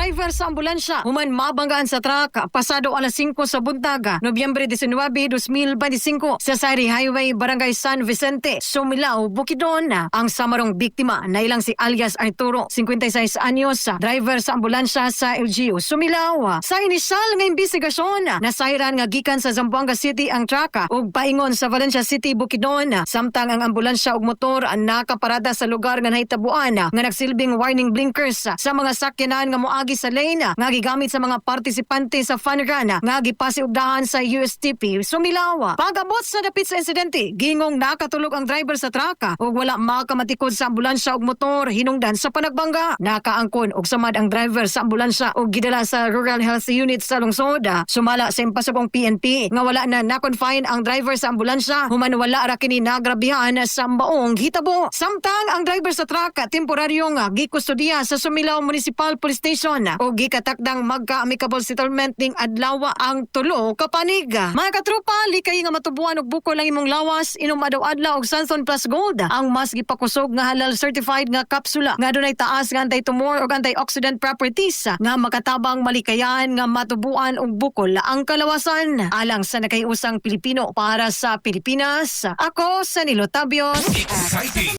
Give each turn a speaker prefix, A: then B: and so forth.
A: driver sa ambulansya human mabanggaan sa truck pasado alas 5 sa buntag, Nobyembre 19, 2025 sa Sari Highway, Barangay San Vicente, Sumilao, Bukidnon. Ang samarong biktima na ilang si alias Arturo, 56 anyos, driver sa ambulansya sa LGU Sumilao. Sa inisyal nga investigasyon, nasayran nga gikan sa Zamboanga City ang truck ug paingon sa Valencia City, Bukidnon, samtang ang ambulansya ug motor nakaparada sa lugar nga nahitabuan nga nagsilbing warning blinkers sa mga sakyanan nga moagi sa lane nga gigamit sa mga partisipante sa fun run nga gipasiugdahan sa USTP Sumilao. Pag-abot sa dapit sa insidente, gingong nakatulog ang driver sa truck ug wala makamatikod sa ambulansya ug motor hinungdan sa panagbangga. Nakaangkon og samad ang driver sa ambulansya ug gidala sa Rural Health Unit sa lungsod. Sumala sa impasugong PNP nga wala na na-confine ang driver sa ambulansya human wala ra kini nagrabihan sa maong hitabo. Samtang ang driver sa truck temporaryong gikustodiya sa Sumilao Municipal Police Station o gikatakdang magka-amicable settlement ning adlaw ang tulo ka panig. Mga katropa, likay nga matubuan og bukol ang imong lawas, inom adlaw-adlaw og Santhone Plus Gold, ang mas gipakusog nga halal certified nga kapsula nga dunay taas nga anti-tumor ug antioxidant properties nga makatabang malikayan nga matubuan og bukol ang kalawasan. Alang sa nakahiusang Pilipino para sa Pilipinas, ako sa Nilo Tabios.
B: Exciting.